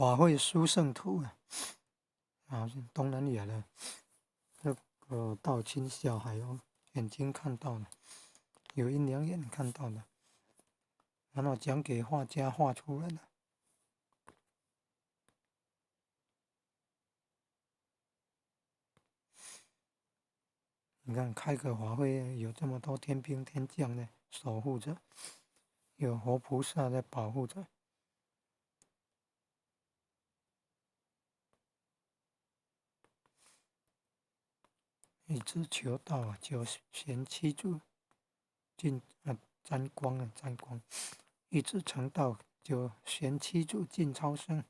法會殊勝圖啊，啊，東南亞的那個道親小孩哦，眼睛看到的，有陰陽眼看到的，然後講給畫家畫出來的。你看開個法會，有這麼多天兵天將呢守護着，有活菩薩在保護着。一直求道啊，求賢七祖盡啊沾光啊沾光，一直成道，求賢七祖盡超生。